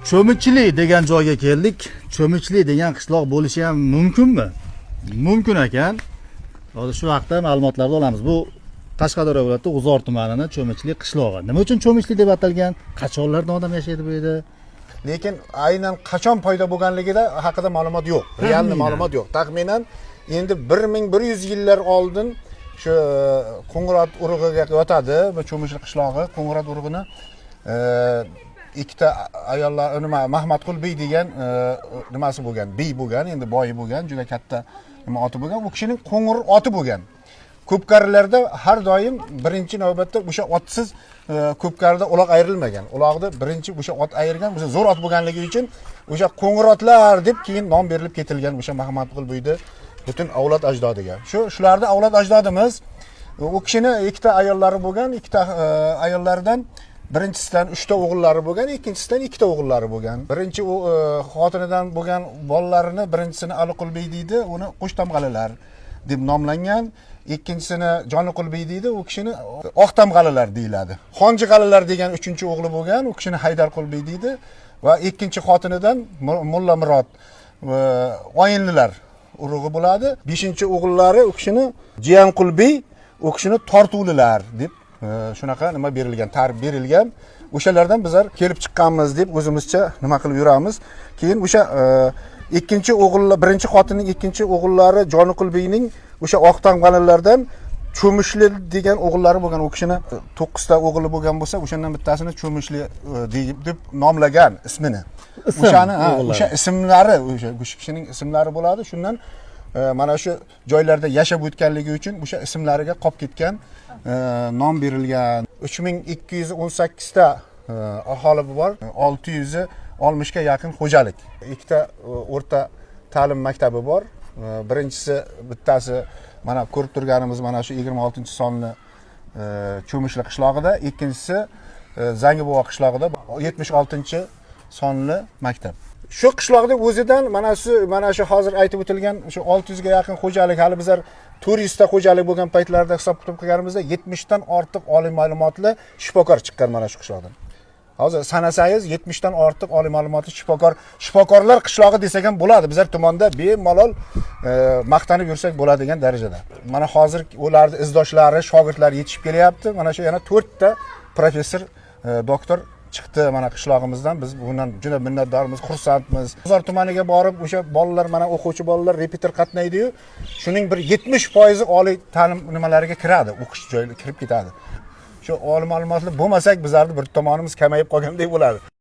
Cho'michli degan joyga keldik. Cho'michli degan qishloq bo'lishi ham mumkinmi? Mumkin ekan. Hozir shu haqda ma'lumotlarni olamiz. Bu Qashqadaryo viloyati G'uzor tumanini Cho'michli qishlog'i. Nima uchun Cho'michli deb atalgan? Qachonlardan odam yashaydi bu yerda? Lekin aynan qachon paydo bo'lganligida haqida ma'lumot yo'q. Реальный Taxminan. ma'lumot yo'q. Taxminan endi 1100 yillar oldin shu Qo'ng'irot urug'iga yotadi bu Cho'michli qishlog'i. Qo'ng'irot urug'ini ikkita ayollar, nima, Mahmadqul biy degan nimasi bo'lgan, biy bo'lgan, endi boyi bo'lgan, juda katta nima oti bo'lgan. U kishining qo'ng'ir oti bo'lgan. Ko'pkarilarda har doim birinchi navbatda o'sha otsiz ko'pkarida uloq ayrilmagan. Uloqni birinchi o'sha ot ayirgan, o'sha zo'r ot bo'lganligi uchun o'sha qo'ng'irotlar deb keyin nom berilib ketilgan o'sha Mahmadqul biyni butun avlod ajdodiga. Shu shularni avlod ajdodimiz. U kishini ikkita ayollari bo'lgan, ikkita ayollaridan birinchisidan uchta o'g'illari bo'lgan, ikkinchisidan ikkita o'g'illari bo'lgan. Birinchi u xotinidan bo'lgan bolalarini birinchisini Aliqulbiy deydi, uni Qo'shtamg'alilar deb nomlangan. Ikkinchisini Joniqulbiy deydi, u kishini Oq tamg'alilar deyiladi. Xonjig'alilar degan uchinchi o'g'li bo'lgan, u kishini Haydarqulbiy deydi va ikkinchi xotinidan Mulla Murod Oyinlilar urug'i bo'ladi. Beshinchi o'g'illari u kishini Jiyanqulbiy, u kishini Tortuvlilar deb shunaqa nima berilgan, ta'rif berilgan. O'shalardan bizlar kelib chiqqanmiz deb o'zimizcha nima qilib yuramiz. Keyin o'sha ikkinchi o'g'illar, birinchi xotinning ikkinchi o'g'illari Joniqulbiyning o'sha oq tamg'alilardan Cho'mishli degan o'g'illari bo'lgan. U kishini to'qqizta o'g'li bo'lgan bo'lsa, o'shandan bittasini Cho'mishli deb nomlagan ismini. Ism O'shani ha, o'g'illari. O'sha ismlari, o'sha kishining ismlari bo'ladi. Shundan mana shu joylarda yashab o'tganligi uchun o'sha ismlariga qolib ketgan, nom berilgan. 3218 ta aholi bor, 660 ga yaqin xo'jalik. Ikkita o'rta ta'lim maktabi bor. Birinchisi, bittasi mana ko'rib turganimiz mana shu 26 sonli Cho'mishli qishlog'ida, ikkinchisi Zangibobo qishlog'ida 76 sonli maktab. Shu qishloqda o'zidan mana shu hozir aytib o'tilgan shu 600 ga yaqin xo'jalik, hali bizlar 400 ta xo'jalik bo'lgan paytlarda hisob kitob qilganimizda 70 dan ortiq oliy ma'lumotli shifokor chiqqan mana shu qishloqdan. Hozir sanasangiz, 70 dan ortiq oliy ma'lumotli shifokor, shifokorlar qishlog'i desak ham bo'ladi. Bizlar tumanda bemalol maqtanib yursak bo'ladigan darajada. Mana hozir ularni izdoshlari, shogirdlari yetishib kelyapti. Mana shu yana 4 ta professor, doktor chiqdi mana qishlog'imizdan. Biz bundan juda minnatdormiz, xursandmiz. G'uzor tumaniga borib, o'sha bolalar, mana o'quvchi bolalar repetitor qatnaydi-yu, shuning bir 70% oliy ta'lim nimalariga kiradi, o'qish joyiga kirib ketadi. Shu oliy ma'lumotli bo'lmasak, bizlarni bir tomonimiz kamayib qolgandek bo'ladi.